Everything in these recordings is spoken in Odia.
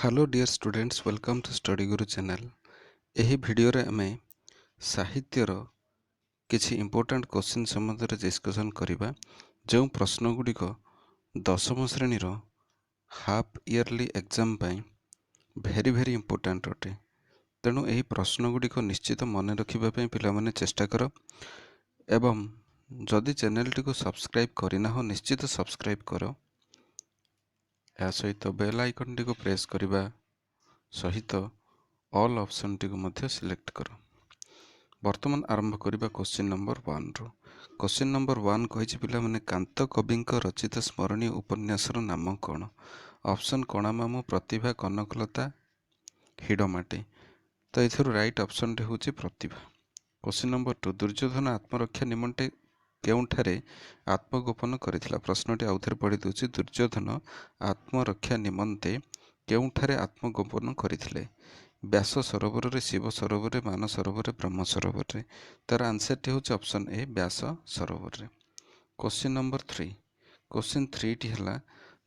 Hello dear students, welcome to Study Guru channel. ଏହି ଭିଡ଼ିଓରେ ଆମେ ସାହିତ୍ୟର କିଛି ଇମ୍ପୋର୍ଟାଣ୍ଟ କୋଶ୍ଚିନ୍ ସମ୍ବନ୍ଧରେ ଡିସ୍କସନ୍ କରିବା, ଯେଉଁ ପ୍ରଶ୍ନଗୁଡ଼ିକ ଦଶମ ଶ୍ରେଣୀର ହାଫ୍ ଇୟର୍ଲି ଏକ୍ଜାମ୍ ପାଇଁ ଭେରି ଭେରି ଇମ୍ପୋର୍ଟାଣ୍ଟ ଅଟେ। ତେଣୁ ଏହି ପ୍ରଶ୍ନଗୁଡ଼ିକ ନିଶ୍ଚିତ ମନେ ରଖିବା ପାଇଁ ପିଲାମାନେ ଚେଷ୍ଟା କର ଏବଂ ଯଦି ଚ୍ୟାନେଲଟିକୁ ସବସ୍କ୍ରାଇବ୍ କରିନାହ, ନିଶ୍ଚିତ ସବସ୍କ୍ରାଇବ୍ କର। ଏହା ସହିତ ବେଲ୍ ଆଇକନ୍ଟିକୁ ପ୍ରେସ୍ କରିବା ସହିତ ଅଲ୍ ଅପସନ୍ଟିକୁ ମଧ୍ୟ ସିଲେକ୍ଟ କର। ବର୍ତ୍ତମାନ ଆରମ୍ଭ କରିବା କୋଶ୍ଚିନ୍ ନମ୍ବର ୱାନ୍ରୁ। କୋଶ୍ଚିନ୍ ନମ୍ବର ୱାନ୍ କହିଛି ପିଲାମାନେ, କାନ୍ତ କବିଙ୍କ ରଚିତ ସ୍ମରଣୀୟ ଉପନ୍ୟାସର ନାମ କ'ଣ? ଅପସନ୍ କଣାମାମୁଁ, ପ୍ରତିଭା, କନକଲତା, ହିଡ଼ମାଟି। ତ ଏଥିରୁ ରାଇଟ୍ ଅପସନ୍ଟି ହେଉଛି Pratibha. Question number two, Duryodhana ଆତ୍ମରକ୍ଷା ନିମନ୍ତେ କେଉଁଠାରେ ଆତ୍ମଗୋପନ କରିଥିଲା? ପ୍ରଶ୍ନଟି ଆଉଥରେ ପଢ଼ି ଦେଉଛି। ଦୁର୍ଯ୍ୟୋଧନ ଆତ୍ମରକ୍ଷା ନିମନ୍ତେ କେଉଁଠାରେ ଆତ୍ମଗୋପନ କରିଥିଲେ? ବ୍ୟାସ ସରୋବରରେ, ଶିବ ସରୋବରରେ, ମାନ ସରୋବରରେ, ବ୍ରହ୍ମ ସରୋବରରେ। ତାର ଆନ୍ସରଟି ହେଉଛି ଅପସନ୍ ଏ, ବ୍ୟାସ ସରୋବରରେ। Question number three. କୋଶ୍ଚିନ୍ ଥ୍ରୀଟି ହେଲା,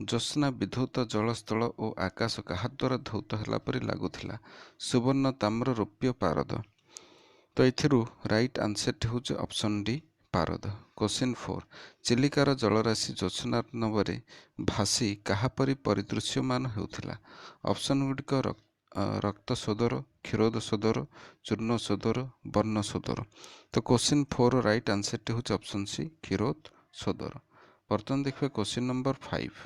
ଜ୍ୟୋତ୍ସ୍ନା ବିଧୌତ ଜଳସ୍ଥଳ ଓ ଆକାଶ କାହା ଦ୍ୱାରା ଧୌତ ହେଲା ପରି ଲାଗୁଥିଲା? ସୁବର୍ଣ୍ଣ, ତାମ୍ର, ରୌପ୍ୟ, ପାରଦ। ତ ଏଥିରୁ ରାଇଟ୍ ଆନ୍ସରଟି ହେଉଛି ଅପସନ୍ ଡି, ପାରଦ। କୋଶ୍ଚିନ୍ ଫୋର୍, ଚିଲିକାର ଜଳରାଶି ଜ୍ୟୋତ୍ସ୍ନାର୍ଣ୍ଣବରେ ଭାସି କାହାପରି ପରିଦୃଶ୍ୟମାନ ହେଉଥିଲା? ଅପସନ୍ ଗୁଡ଼ିକ ରକ୍ତ ସୋଦର, କ୍ଷୀରୋଦ ସୋଦର, ଚୂର୍ଣ୍ଣ ସୋଦର, ବର୍ଣ୍ଣ ସୋଦର। ତ କୋଶ୍ଚିନ୍ ଫୋର୍ ରାଇଟ୍ ଆନ୍ସରଟି ହେଉଛି ଅପସନ୍ ସି, କ୍ଷୀରୋଦ ସୋଦର। ବର୍ତ୍ତମାନ ଦେଖିବା କୋଶ୍ଚିନ୍ ନମ୍ବର ଫାଇଭ୍।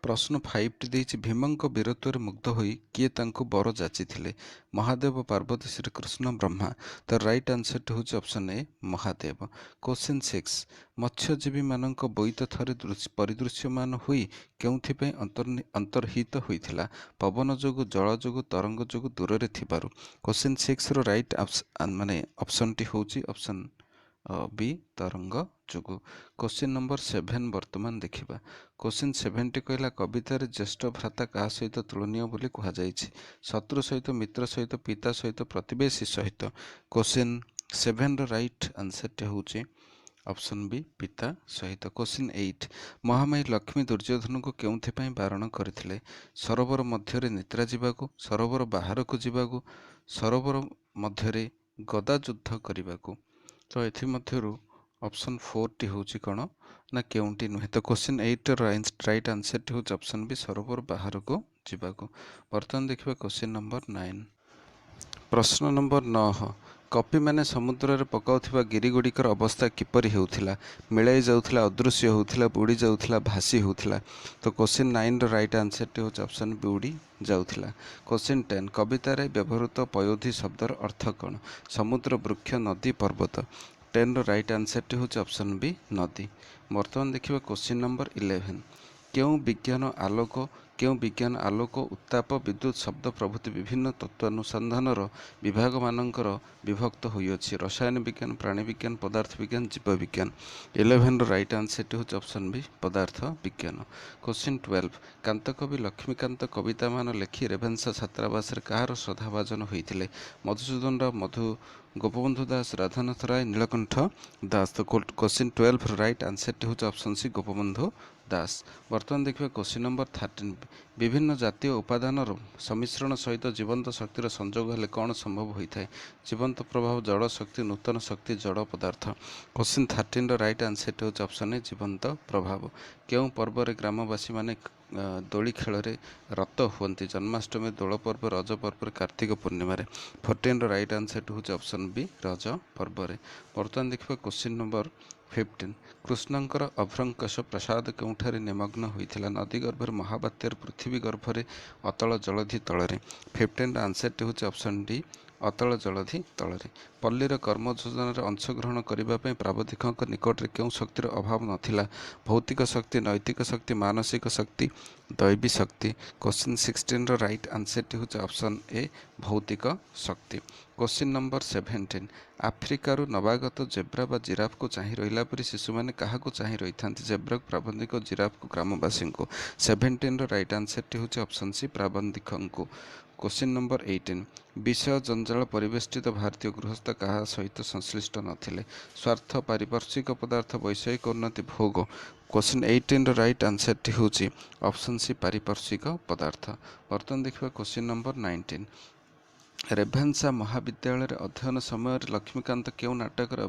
ପ୍ରଶ୍ନ ଫାଇଭଟି ଦେଇଛି, ଭୀମଙ୍କ ବୀରତ୍ୱରେ ମୁଗ୍ଧ ହୋଇ କିଏ ତାଙ୍କୁ ବର ଯାଚିଥିଲେ? ମହାଦେବ, ପାର୍ବତୀ, ଶ୍ରୀକୃଷ୍ଣ, ବ୍ରହ୍ମା। ତ ରାଇଟ୍ ଆନ୍ସରଟି ହେଉଛି option A, Mahadev. Question six, ମତ୍ସ୍ୟଜୀବୀମାନଙ୍କ ବୋଇତ ଥରେ ପରିଦୃଶ୍ୟମାନ ହୋଇ କେଉଁଥିପାଇଁ ଅନ୍ତର୍ହିତ ହୋଇଥିଲା? ପବନ ଯୋଗୁଁ, ଜଳ ଯୋଗୁଁ, ତରଙ୍ଗ ଯୋଗୁଁ, ଦୂରରେ ଥିବାରୁ। କୋଶ୍ଚିନ୍ ସିକ୍ସର ରାଇଟ୍ ମାନେ ଅପସନ୍ଟି ହେଉଛି ଅପସନ୍ ବି, ତରଙ୍ଗ ଯୋଗୁଁ। କୋଶ୍ଚିନ୍ ନମ୍ବର ସେଭେନ୍ ବର୍ତ୍ତମାନ ଦେଖିବା। କୋଶ୍ଚିନ୍ ସେଭେନ୍ଟି କହିଲା, କବିତାରେ ଜ୍ୟେଷ୍ଠ ଭ୍ରାତା କାହା ସହିତ ତୁଳନୀୟ ବୋଲି କୁହାଯାଇଛି? ଶତ୍ରୁ ସହିତ, ମିତ୍ର ସହିତ, ପିତା ସହିତ, ପ୍ରତିବେଶୀ ସହିତ। କୋଶ୍ଚିନ୍ ସେଭେନ୍ର ରାଇଟ୍ ଆନ୍ସରଟି ହେଉଛି ଅପସନ୍ ବି, ପିତା ସହିତ। କୋଶ୍ଚିନ୍ ଏଇଟ୍, ମହାମାୟୀ ଲକ୍ଷ୍ମୀ ଦୁର୍ଯ୍ୟୋଧନକୁ କେଉଁଥିପାଇଁ ବାରଣ କରିଥିଲେ? ସରୋବର ମଧ୍ୟରେ ନିଦ୍ରା ଯିବାକୁ, ସରୋବର ବାହାରକୁ ଯିବାକୁ, ସରୋବର ମଧ୍ୟରେ ଗଦା ଯୁଦ୍ଧ କରିବାକୁ। ତ ଏଥିମଧ୍ୟରୁ ଅପସନ୍ ଫୋର୍ଟି ହେଉଛି କ'ଣ ନା କେଉଁଟି ନୁହେଁ? ତ କୋଶ୍ଚିନ୍ ଏଇଟ୍ର ରାଇଟ୍ ଆନ୍ସରଟି ହେଉଛି ଅପସନ୍ ବି, ସରୋବର ବାହାରକୁ ଯିବାକୁ। ବର୍ତ୍ତମାନ ଦେଖିବା କୋଶ୍ଚିନ୍ ନମ୍ବର ନାଇନ୍। ପ୍ରଶ୍ନ ନମ୍ବର ନଅ, କପିମାନେ ସମୁଦ୍ରରେ ପକାଉଥିବା ଗିରିଗୁଡ଼ିକର ଅବସ୍ଥା କିପରି ହେଉଥିଲା? ମିଳାଇ ଯାଉଥିଲା, ଅଦୃଶ୍ୟ ହେଉଥିଲା, ବୁଡ଼ି ଯାଉଥିଲା, ଭାସି ହେଉଥିଲା। ତ କୋଶ୍ଚିନ୍ ନାଇନ୍ର ରାଇଟ୍ ଆନ୍ସରଟି ହେଉଛି ଅପସନ୍ ବୁଡ଼ି ଯାଉଥିଲା। କୋଶ୍ଚିନ୍ ଟେନ୍, କବିତାରେ ବ୍ୟବହୃତ ପୟୋଧି ଶବ୍ଦର ଅର୍ଥ କ'ଣ? ସମୁଦ୍ର, ବୃକ୍ଷ, ନଦୀ, ପର୍ବତ। ଟେନ୍ର ରାଇଟ୍ ଆନ୍ସରଟି ହେଉଛି ଅପସନ୍ ବି, ନଦୀ। ବର୍ତ୍ତମାନ ଦେଖିବା କୋଶ୍ଚିନ୍ ନମ୍ବର ଇଲେଭେନ୍। କେଉଁ ବିଜ୍ଞାନ ଆଲୋକ, ଉତ୍ତାପ, ବିଦ୍ୟୁତ୍, ଶବ୍ଦ ପ୍ରଭୃତି ବିଭିନ୍ନ ତତ୍ତ୍ୱାନୁସନ୍ଧାନର ବିଭାଗମାନଙ୍କର ବିଭକ୍ତ ହୋଇଅଛି? ରସାୟନ ବିଜ୍ଞାନ, ପ୍ରାଣୀ ବିଜ୍ଞାନ, ପଦାର୍ଥ ବିଜ୍ଞାନ, ଜୀବ ବିଜ୍ଞାନ। ଇଲେଭେନ୍ର ରାଇଟ୍ ଆନ୍ସରଟି ହେଉଛି ଅପସନ୍ ବି, ପଦାର୍ଥ ବିଜ୍ଞାନ। କୋଶ୍ଚିନ୍ 12, କାନ୍ତକବି ଲକ୍ଷ୍ମୀକାନ୍ତ କବିତାମାନ ଲେଖି ରେଭେନ୍ସା ଛାତ୍ରାବାସରେ କାହାର ଶ୍ରଦ୍ଧାଭାଜନ ହୋଇଥିଲେ? ମଧୁସୂଦନ ରାଓ, ଗୋପବନ୍ଧୁ ଦାସ, ରାଧାନାଥ ରାୟ, ନୀଳକଣ୍ଠ ଦାସ। ତ କୋଶ୍ଚିନ୍ 12ର ରାଇଟ୍ ଆନ୍ସରଟି ହେଉଛି ଅପସନ୍ ସି, ଗୋପବନ୍ଧୁ ଦାସ। ବର୍ତ୍ତମାନ ଦେଖିବା କୋଶ୍ଚିନ୍ ନମ୍ବର 13। ବିଭିନ୍ନ ଜାତୀୟ ଉପାଦାନର ସମ୍ମିଶ୍ରଣ ସହିତ ଜୀବନ୍ତ ଶକ୍ତିର ସଂଯୋଗ ହେଲେ କ'ଣ ସମ୍ଭବ ହୋଇଥାଏ? ଜୀବନ୍ତ ପ୍ରଭାବ, ଜଡ଼ ଶକ୍ତି, ନୂତନ ଶକ୍ତି, ଜଡ଼ ପଦାର୍ଥ। କୋଶ୍ଚିନ୍ 13ର ରାଇଟ୍ ଆନ୍ସରଟି ହେଉଛି ଅପସନ୍ ଏ, ଜୀବନ୍ତ ପ୍ରଭାବ। କେଉଁ ପର୍ବରେ ଗ୍ରାମବାସୀମାନେ ଦୋଳି ଖେଳରେ ରତ ହୁଅନ୍ତି? ଜନ୍ମାଷ୍ଟମୀ, ଦୋଳ ପର୍ବ, ରଜ ପର୍ବରେ, କାର୍ତ୍ତିକ ପୂର୍ଣ୍ଣିମାରେ। 14ର ରାଇଟ୍ ଆନ୍ସରଟି ହେଉଛି ଅପସନ୍ ବି, ରଜ ପର୍ବରେ। ବର୍ତ୍ତମାନ ଦେଖିବା କୋଶ୍ଚିନ୍ ନମ୍ବର 15। କୃଷ୍ଣଙ୍କର ଅଭ୍ରକେଶ ପ୍ରାସାଦ କେଉଁଠାରେ ନିମଗ୍ନ ହୋଇଥିଲା? ନଦୀ ଗର୍ଭରେ, ମହାବାତ୍ୟାରେ, ପୃଥିବୀ ଗର୍ଭରେ, ଅତଳ ଜଳଧି ତଳରେ। 15ର ଆନ୍ସରଟି ହେଉଛି ଅପସନ୍ ଡି, ଅତଳ ଜଳଧି ତଳରେ। ପଲ୍ଲୀର କର୍ମ ଯୋଜନାରେ ଅଂଶଗ୍ରହଣ କରିବା ପାଇଁ ପ୍ରାବନ୍ଧିକଙ୍କ ନିକଟରେ କେଉଁ ଶକ୍ତିର ଅଭାବ ନଥିଲା? ଭୌତିକ ଶକ୍ତି, ନୈତିକ ଶକ୍ତି, ମାନସିକ ଶକ୍ତି, ଦୈବୀ ଶକ୍ତି। କୋଶ୍ଚିନ୍ 16ର ରାଇଟ୍ ଆନ୍ସରଟି ହେଉଛି ଅପସନ୍ ଏ, ଭୌତିକ ଶକ୍ତି। କୋଶ୍ଚିନ୍ ନମ୍ବର 17, ଆଫ୍ରିକାରୁ ନବାଗତ ଜେବ୍ରା ବା ଜିରାଫକୁ ଚାହିଁ ରହିଲା ପରି ଶିଶୁମାନେ କାହାକୁ ଚାହିଁ ରହିଥାନ୍ତି? ଜେବ୍ରାକୁ, ପ୍ରାବନ୍ଧିକ, ଜିରାଫକୁ, ଗ୍ରାମବାସୀଙ୍କୁ। 17ର ରାଇଟ୍ ଆନ୍ସରଟି ହେଉଛି ଅପସନ୍ ସି, ପ୍ରାବନ୍ଧିକଙ୍କୁ। Question number 18। ବିଷୟ ଜଞ୍ଜାଳ ପରିବେଷ୍ଟିତ ଭାରତୀୟ ଗୃହସ୍ଥ କାହା ସହିତ ସଂଶ୍ଳିଷ୍ଟ ନଥିଲେ? ସ୍ୱାର୍ଥ, ପାରିପାର୍ଶ୍ୱିକ ପଦାର୍ଥ, ବୈଷୟିକ ଉନ୍ନତି, ଭୋଗ। କ୍ୱେଶ୍ଚିନ୍ 18ର ରାଇଟ୍ ଆନ୍ସର୍ଟି ହେଉଛି ଅପସନ୍ ସି, ପାରିପାର୍ଶ୍ୱିକ ପଦାର୍ଥ। ବର୍ତ୍ତମାନ ଦେଖିବା କ୍ୱେଶ୍ଚିନ୍ ନମ୍ବର 19। ରେଭେନ୍ସା ମହାବିଦ୍ୟାଳୟରେ ଅଧ୍ୟୟନ ସମୟରେ ଲକ୍ଷ୍ମୀକାନ୍ତ କେଉଁ ନାଟକରେ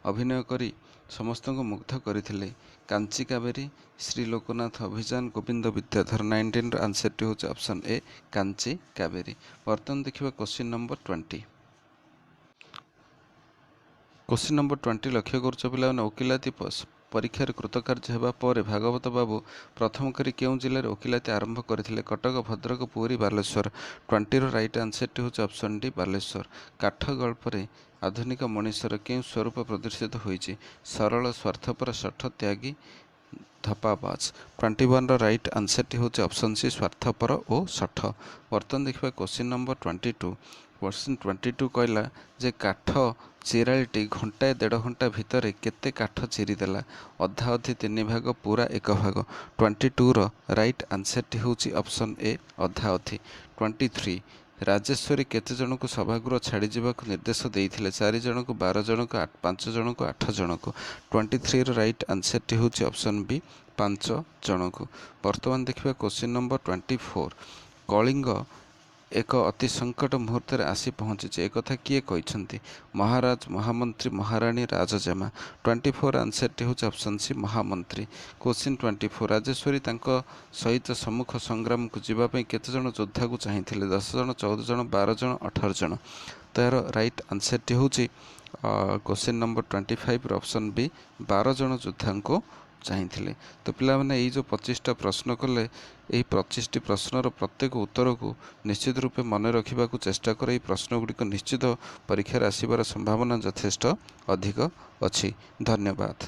ଅଭିନୟ କରି ସମସ୍ତଙ୍କୁ ମୁଗ୍ଧ କରିଥିଲେ? କାଞ୍ଚି କାବେରୀ, ଶ୍ରୀ ଲୋକନାଥ ଅଭିଯାନ, ଗୋବିନ୍ଦ ବିଦ୍ୟାଧର। 19ର ଆନ୍ସର୍ଟି ହେଉଛି ଅପସନ୍ ଏ, କାଞ୍ଚି କାବେରୀ। ବର୍ତ୍ତମାନ ଦେଖିବା question number 20। Question number 20 ଲକ୍ଷ୍ୟ କରୁଛ ପିଲାମାନେ, ଓକିଲାତି ପରୀକ୍ଷାରେ କୃତକାର୍ଯ୍ୟ ହେବା ପରେ ଭାଗବତ ବାବୁ ପ୍ରଥମ କରି କେଉଁ ଜିଲ୍ଲାରେ ଓକିଲାତି ଆରମ୍ଭ କରିଥିଲେ? କଟକ, ଭଦ୍ରକ, ପୁରୀ, ବାଲେଶ୍ୱର। 20ର ରାଇଟ୍ ଆନ୍ସର୍ଟି ହେଉଛି ଅପସନ୍ ଡି, ବାଲେଶ୍ୱର। କାଠ ଗଳ୍ପରେ ଆଧୁନିକ ମଣିଷର କେଉଁ ସ୍ୱରୂପ ପ୍ରଦର୍ଶିତ ହୋଇଛି? ସରଳ, ସ୍ୱାର୍ଥପର, ଶଠ, ତ୍ୟାଗୀ, ଧପ୍ପାବାଜ। 21ର ରାଇଟ୍ ଆନ୍ସର୍ଟି ହେଉଛି ଅପସନ୍ ସି, ସ୍ୱାର୍ଥପର ଓ ଶଠ। ବର୍ତ୍ତମାନ ଦେଖିବା question number 22। Question 22 କହିଲା ଯେ କାଠ ଚିରାଳିଟି ଘଣ୍ଟାଏ ଦେଢ଼ ଘଣ୍ଟା ଭିତରେ କେତେ କାଠ ଚିରିଦେଲା? ଅଧା ଅଧି, ତିନି ଭାଗ, ପୁରା, ଏକ ଭାଗ। 22ର ରାଇଟ୍ ଆନ୍ସର୍ଟି ହେଉଛି ଅପସନ୍ ଏ, ଅଧା ଅଧି। 23, ରାଜେଶ୍ୱରୀ କେତେ ଜଣଙ୍କୁ ସଭାଗୃହ ଛାଡ଼ିଯିବାକୁ ନିର୍ଦ୍ଦେଶ ଦେଇଥିଲେ? ଚାରି ଜଣଙ୍କୁ, 12 ଜଣଙ୍କୁ, ପାଞ୍ଚ ଜଣଙ୍କୁ, ଆଠ ଜଣଙ୍କୁ। 23ର ରାଇଟ୍ ଆନ୍ସର୍ଟି ହେଉଛି ଅପସନ୍ ବି, ପାଞ୍ଚ ଜଣଙ୍କୁ। ବର୍ତ୍ତମାନ ଦେଖିବା କ୍ୱେଶ୍ଚିନ୍ ନମ୍ବର 24। କଳିଙ୍ଗ ଏକ ଅତି ସଙ୍କଟ ମୁହୂର୍ତ୍ତରେ ଆସି ପହଞ୍ଚିଛି, ଏକଥା କିଏ କହିଛନ୍ତି? ମହାରାଜ, ମହାମନ୍ତ୍ରୀ, ମହାରାଣୀ, ରାଜଜେମା। 24 ଆନ୍ସର୍ଟି ହେଉଛି ଅପସନ୍ ସି, ମହାମନ୍ତ୍ରୀ। କ୍ୱେଶ୍ଚିନ୍ 24, ରାଜେଶ୍ୱରୀ ତାଙ୍କ ସହିତ ସମ୍ମୁଖ ସଂଗ୍ରାମକୁ ଯିବା ପାଇଁ କେତେ ଜଣ ଯୋଦ୍ଧାକୁ ଚାହିଁଥିଲେ? 10 ଜଣ, 14 ଜଣ, 12 ଜଣ, 18 ଜଣ। ତ ଏହାର ରାଇଟ୍ ଆନ୍ସର୍ଟି ହେଉଛି କ୍ୱେଶ୍ଚିନ୍ ନମ୍ବର 25ର ଅପସନ୍ ବି, 12 ଜଣ ଯୋଦ୍ଧାଙ୍କୁ ଚାହିଁଥିଲେ। ତ ପିଲାମାନେ, ଏଇ ଯେଉଁ 25ଟା ପ୍ରଶ୍ନ କଲେ, ଏହି 25ଟି ପ୍ରଶ୍ନର ପ୍ରତ୍ୟେକ ଉତ୍ତରକୁ ନିଶ୍ଚିତ ରୂପେ ମନେ ରଖିବାକୁ ଚେଷ୍ଟା କର। ଏହି ପ୍ରଶ୍ନ ଗୁଡ଼ିକ ନିଶ୍ଚିତ ପରୀକ୍ଷାରେ ଆସିବାର ସମ୍ଭାବନା ଯଥେଷ୍ଟ ଅଧିକ ଅଛି। ଧନ୍ୟବାଦ।